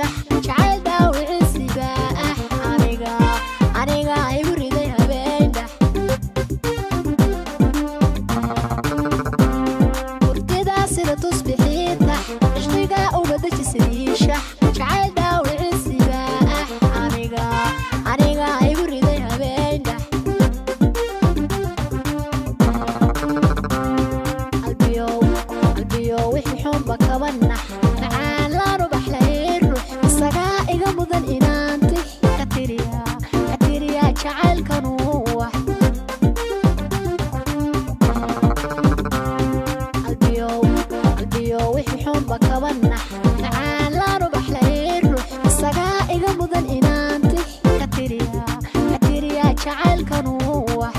shax jacayl dhaawiciisiba ah aniga aniga igu riday habeendhax hurtida sida tusbixiitax cishqiga uga deji sidii shax jacayl dhaawiciisiba ah aniga aniga igu riday habeendhax qalbiyow qalbiyow wixii xunba kaba nax macaan laan ubax lahayn ruux isagaa iga mudan inaan tix ka tiriyaa ka tiriyaa jacaylkanu wax qalbiyow qalbiyow wixii xunba kaba nax macaan laan ubax lahayn ruux isagaa iga mudan inaan tix ka tiriyaa ka tiriyaa jacaylkanu wax.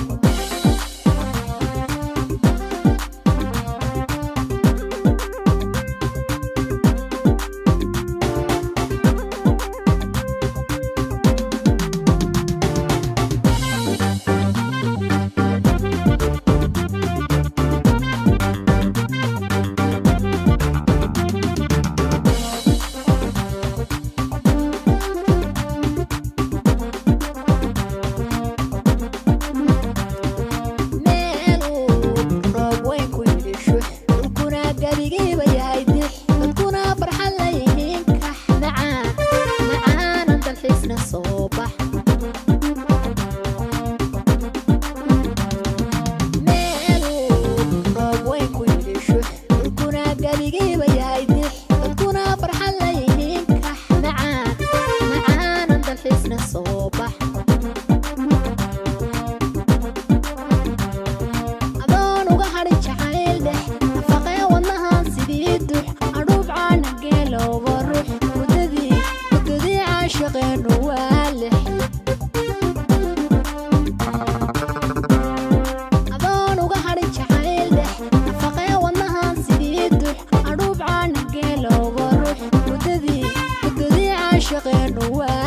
Meeluu roob weyn ku yidhi shux dhulkuna gebigiiba yahay dix dadkuna farxad la yihiin kax macaan macaanan dalxiisna soo bax meeluu roob weyn ku yidhi shux dhulkuna gebigiiba yahay dix dadkuna farxad la yihiin kax macaan macaanan dalxiisna soo bax adoon uga hadhin jacayl dhex nafaqee wadnahan sidii dux adhuub caana geelowba ruux muddadii muddadii caashiqeennu waa lix adoon uga hadhin jacayl dhex nafaqee wadnahan sidii dux adhuub caana geelowba ruux muddadii muddadii caashiqeennu waa